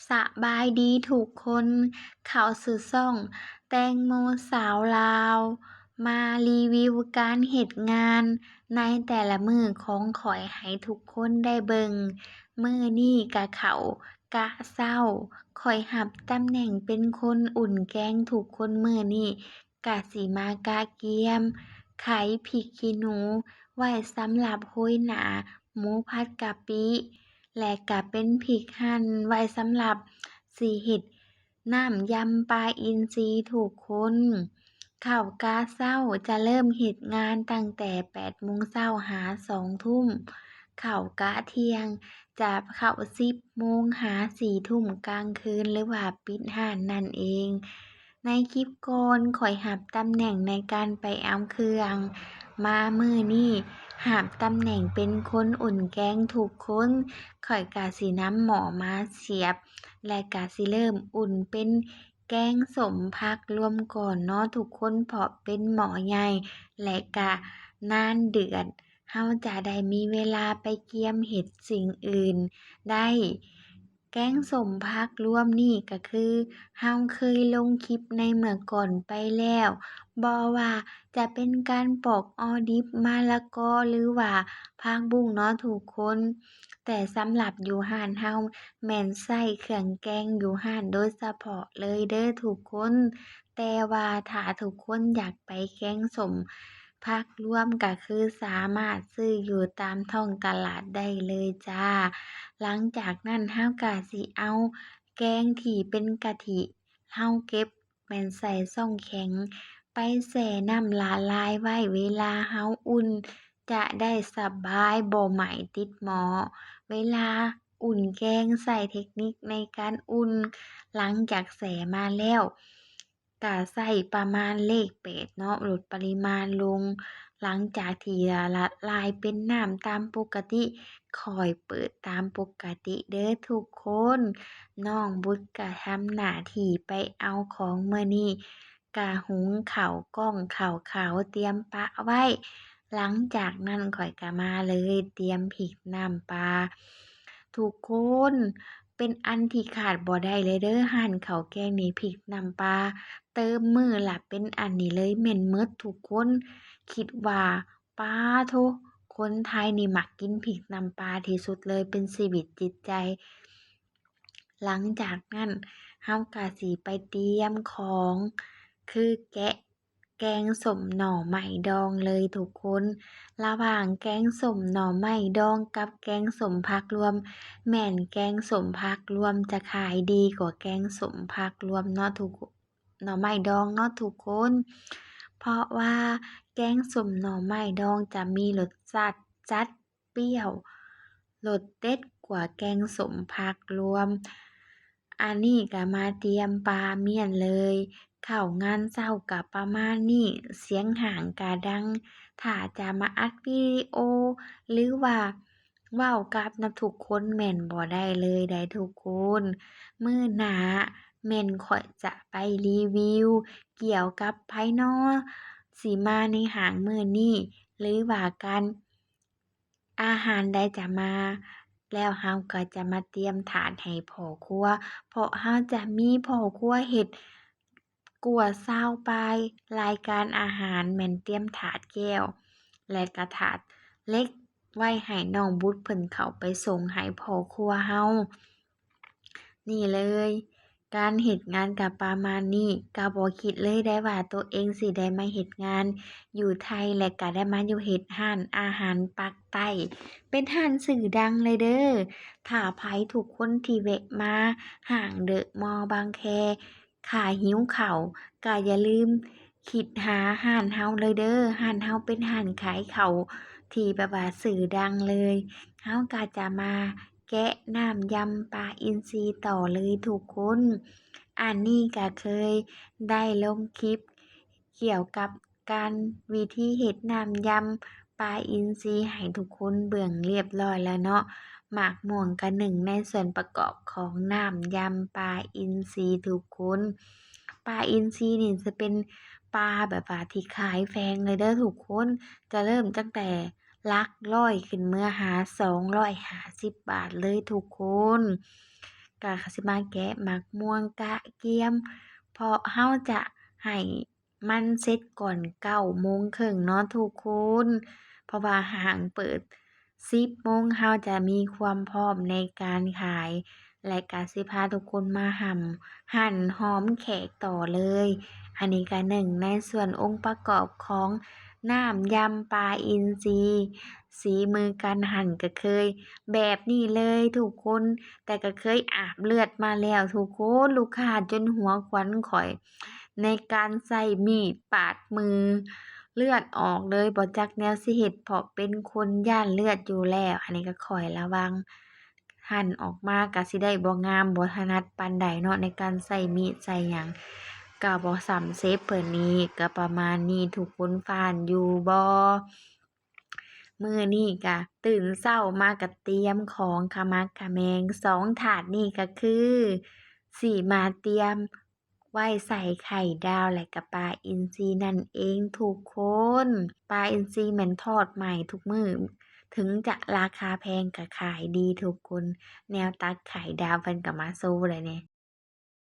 ສະບາຍດີທຸກຄົນ, ເຂົ້າສູ່ຊ່ອງແຕງໂມສາວລາວ ມາຣີວິວການເຮັດງານໃນແຕ່ລະມື້ຂອງຂ້ອຍໃຫ້ທຸກຄົນໄດ້ເບິ່ງ. ມື້ນີ້ກະເຂົ້າກະເຊົ້າ, ຂ້ອຍຮັບຕຳແໜ່ງເປັນຄົນອຸ່ນແກງທຸກຄົນ. ມື້ນີ້ກະຊິມາກະກຽມໄຂ່ພິກຂີ້ໜູໄວ້ສຳລັບໂຮຍໜ້າໝູຜັດກະປິ ແລະ ກະເປັນພິກຫັ່ນໄວ້ສຳລັບຊິເຮັດນ້ຳຢຳປາອິນຊີທຸກຄົນ. ເຂົ້າກະເຊົ້າຈະເລີ່ມເຮັດງານຕັ້ງແຕ່ແປດໂມງເຊົ້າຫາສອງທຸ່ມ. ເຂົ້າກະທ່ຽງຈະເຂົ້າສິບໂມງຫາສີ່ທຸ່ມກາງຄືນ ຫຼືວ່າປິດຮ້ານນັ້ນເອງ. ໃນຄລິບກ່ອນ ຂ້ອຍຮັບຕຳແໜ່ງໃນການໄປເອົາເຄື່ອງມາ, ມື້ນີ້ຮັບຕຳແໜ່ງເປັນຄົນອຸ່ນແກງທຸກຄົນ. ຂ້ອຍກະຊິນຳໝໍ້ມາສຽບ ແລະ ກະຊິເລີ່ມອຸ່ນເປັນແກງສົ້ມຜັກລວມກ່ອນເນາະທຸກຄົນ, ເພາະເປັນໝໍ້ໃຫຍ່ ແລະ ກະນານເດືອດ ເຮົາຈະໄດ້ມີເວລາໄປກຽມເຮັດສິ່ງອື່ນໄດ້. ແກງສົ້ມຜັກລວມນີ້ກະຄືເຮົາເຄີຍລົງຄລິບໃນເມື່ອກ່ອນໄປແລ້ວ, ບໍ່ວ່າຈະເປັນການປອກອໍດິບ, ມະລະກໍ ຫຼືວ່າຜັກບຸ້ງເນາະທຸກຄົນ. ແຕ່ສຳລັບຢູ່ຮ້ານເຮົາແມ່ນໃຊ້ເຄື່ອງແກງຢູ່ຮ້ານໂດຍສະເພາະເລີຍເດີທຸກຄົນ. ແຕ່ວ່າຖ້າທຸກຄົນຢາກໄປແກງສົ້ມຜັກລວມ ກະຄືສາມາດຊື້ຢູ່ຕາມທ້ອງຕະຫຼາດໄດ້ເລີຍຈ້າ. ຫຼັງຈາກນັ້ນເຮົາກະຊິເອົາແກງທີ່ເປັນກະທິ ເຮົາເກັບແມ່ນໃສ່ຊ່ອງແຂງ ໄປແຊ່ນ້ຳລະລາຍໄວ້. ເວລາເຮົາອຸ່ນຈະໄດ້ສະບາຍ ບໍ່ໄໝ້ຕິດໝໍ້. ເວລາອຸ່ນແກງໃຊ້ເທັກນິກໃນການອຸ່ນ. ຫຼັງຈາກແຊ່ມາແລ້ວ ກະໃສ່ປະມານເລກແປດເນາະ, ລົດປະລິມານລົງ. ຫຼັງຈາກທີ່ລະລາຍເປັນນ້ຳຕາມປົກກະຕິ, ຄ່ອຍເປີດຕາມປົກກະຕິເດີທຸກຄົນ. ນ້ອງບຸດກະທຳໜ້າທີ່ໄປເອົາຂອງ. ມື້ນີ້ກະຫຸງເຂົ້າກ້ອງເຂົ້າຂາວຕຽມປະໄວ້. ຫຼັງຈາກນັ້ນຂ້ອຍກະມາເລີຍ ຕຽມພິກນ້ຳປາ. ທຸກຄົນ ເປັນອັນທີ່ຂາດບໍ່ໄດ້ເລີຍເດີ ຮ້ານເຂົ້າແກງນີ້ ພິກນ້ຳປາ ເຕີມມື້ລະເປັນອັນນີ້ເລີຍ ແມ່ນໝົດທຸກຄົນ. ຄິດວ່າ ປາໂທ້ ຄົນໄທນີ້ມັກກິນພິກນ້ຳປາທີ່ສຸດເລີຍ ເປັນຊີວິດຈິດໃຈ. ຫຼັງຈາກນັ້ນເຮົາກະຊິໄປຕຽມຂອງ ຄືແກະ ແກງສົ້ມໜໍ່ໄມ້ດອງເລີຍທຸກຄົນ. ລະຫວ່າງແກງສົ້ມໜໍ່ໄມ້ດອງກັບແກງສົ້ມຜັກລວມ ແມ່ນແກງສົ້ມຜັກລວມຈະຂາຍດີກວ່າແກງສົ້ມຜັກລວມເນາະທຸກ ໜໍ່ໄມ້ດອງເນາະທຸກຄົນ. ເພາະວ່າແກງສົ້ມໜໍ່ໄມ້ດອງຈະມີລົດຊາດຈັດ ປ່ຽວ ລົດເດັດກວ່າແກງສົ້ມຜັກລວມ. ອັນນີ້ກະມາຕຽມປາມ້ຽນເລີຍ. ເຂົ້າງານເຊົ້າກະປະມານນີ້, ສຽງຫ້າງກະດັງ. ຖ້າຈະມາອັດວິດີໂອ ຫຼືວ່າເວົ້າກັບນຳທຸກຄົນແມ່ນບໍ່ໄດ້ເລີຍໃດ໋ທຸກຄົນ. ມື້ໜ້າແມ່ນຂ້ອຍຈະໄປຣີວິວກ່ຽວກັບໃຜນໍ ຊິມາໃນຫ້າງມື້ນີ້ ຫຼືວ່າການ ອາຫານໃດຈະມາ ແລ້ວເຮົາກໍຈະມາຕຽມຖາດໃຫ້ພໍ່ຄົວ ເພາະເຮົາຈະມີພໍ່ຄົວເຮັດກວ່າຊາວປາຍລາຍການອາຫານ ແມ່ນຕຽມຖາດແກ້ວ ແລະກະຖາດເຫຼັກໄວ້ໃຫ້ນ້ອງບຸດເພິ່ນເຂົ້າໄປສົ່ງໃຫ້ພໍ່ຄົວເຮົາ. ນີ້ເລີຍ ການເຮັດງານກະປະມານນີ້, ກະບໍ່ຄິດເລີຍໄດ້ວ່າໂຕເອງຊິໄດ້ມາເຮັດງານຢູ່ໄທ ແລະກະໄດ້ມາຢູ່ເຮັດຮ້ານອາຫານປາກໃຕ້ ເປັນຮ້ານຊື່ດັງເລີຍເດີ. ຖ້າໃຜທຸກຄົນທີ່ແວະມາຫ້າງເດີມໍບາງແຄ ຖ້າຫິວເຂົ້າ ກະຢ່າລືມຄິດຫາຮ້ານເຮົາເລີຍເດີ. ຮ້ານເຮົາເປັນຮ້ານຂາຍເຂົ້າທີ່ແບບວ່າຊື່ດັງເລີຍ. ເຮົາກະຈະມາ ແກະນ້ຳຢຳປາອິນຊີຕໍ່ເລີຍທຸກຄົນ. ອັນນີ້ກະເຄີຍໄດ້ລົງຄລິບກ່ຽວກັບການ ວິທີເຮັດນ້ຳຢຳປາອິນຊີໃຫ້ທຸກຄົນເບິ່ງລຽບລ້ອຍແລ້ວເນາະ. ໝາກມ່ວງກະໜຶ່ງໃນສ່ວນປະກອບຂອງນ້ຳຢຳປາອິນຊີທຸກຄົນ. ປາອິນຊີນີ້ຈະເປັນປາແບບວ່າທີ່ຂາຍແພງເລີຍເດີທຸກຄົນ. ຈະເລີ່ມຕັ້ງແຕ່ ຫຼັກຮ້ອຍຂຶ້ນເມືອຫາສອງຮ້ອຍຫ້າສິບບາດເລີຍທຸກຄົນ. ກະຊິມາແກະໝາກມ່ວງກະກຽມ ເພາະເຮົາຈະໃຫ້ມັນເສັດກ່ອນເກົ້າໂມງເຄິ່ງເນາະທຸກຄົນ ເພາະວ່າຫ້າງເປີດສິບໂມງ ເຮົາຈະມີຄວາມພ້ອມໃນການຂາຍ ແລະ ກະຊິພາທຸກຄົນມາຫ້ຳ ຫັ່ນຫອມແຂກຕໍ່ເລີຍ. ອັນນີ້ກະໜຶ່ງໃນສ່ວນອົງປະກອບຂອງນ້ຳຢຳປາອິນຊີ ສີມືການຫັ່ນກະເຄີຍແບບນີ້ເລີຍທຸກຄົນ ແຕ່ກະເຄີຍອາບເລືອດມາແລ້ວທຸກຄົນ ລູກຄ້າຈົນຫົວຂວັນຂ້ອຍ ໃນການໃຊ້ມີດປາດມືເລືອດອອກເລີຍ ບໍ່ຈັກແນວຊິເຮັດ ເພາະເປັນຄົນຢ້ານເລືອດຢູ່ແລ້ວ. ອັນນີ້ກະຂ້ອຍລະວັງ ຫັ່ນອອກມາກະຊິໄດ້ບໍ່ງາມ ບໍ່ຖະໜັດປານໃດເນາະ ໃນການໃຊ້ມີດໃຊ້ຫຍັງ ກະບໍ່ຊ່ຳເຊບເພິ່ນນີ້. ກະປະມານນີ້ ທຸກຄົນຜ່ານຢູ່ບໍ່? ມື້ນີ້ກະຕື່ນເຊົ້າມາກະຕຽມຂອງຂະໝັກຂະແໝງ ສອງຖາດນີ້ກະຄື ຊິມາຕຽມໄວ້ໃສ່ໄຂ່ດາວ ແລະ ກະປາອິນຊີນັ້ນເອງທຸກຄົນ. ປາອິນຊີແມ່ນທອດໃໝ່ທຸກມື້ ເຖິງຈະລາຄາແພງກະຂາຍດີທຸກຄົນ. ແນວຕັກໄຂ່ດາວເພິ່ນກະມາໂຊແລ້ວເດ.